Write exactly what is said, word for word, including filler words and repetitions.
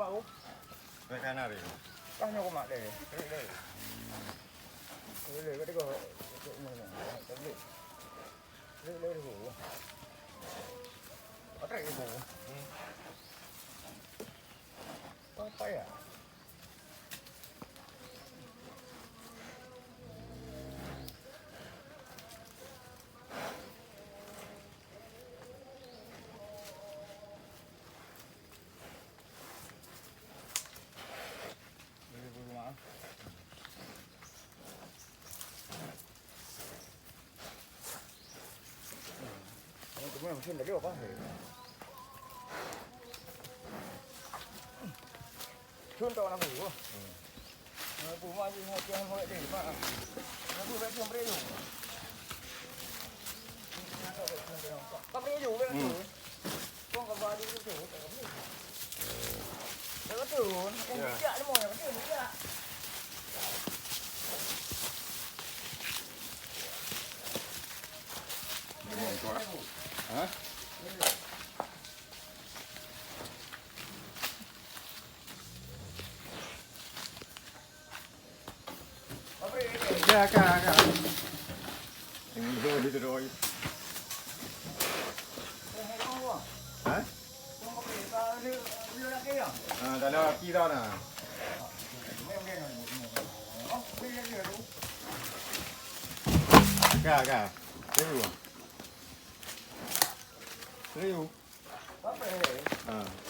Bau. Baik kanan dia. Tah nyoe kumat deh. Klik deh. Klik deh, kata kau. Klik mana? Klik. Klik deh dulu. Pakai itu. Hmm. Apa ya? Cun tao na bu. Na bu ma ji, na bu ma ji, ma. Na bu ba cun bri ju. Ka bri ju, bri ju. Kong ka ba ju tu. Ya betul. Yang bijak semua, yang betul bijak. Ha? Ka, ka, ka. Tengok dulu, dia terus. Ha? Ha, dalam api dah nah. Ka, ka. Serius. Serius. Ha.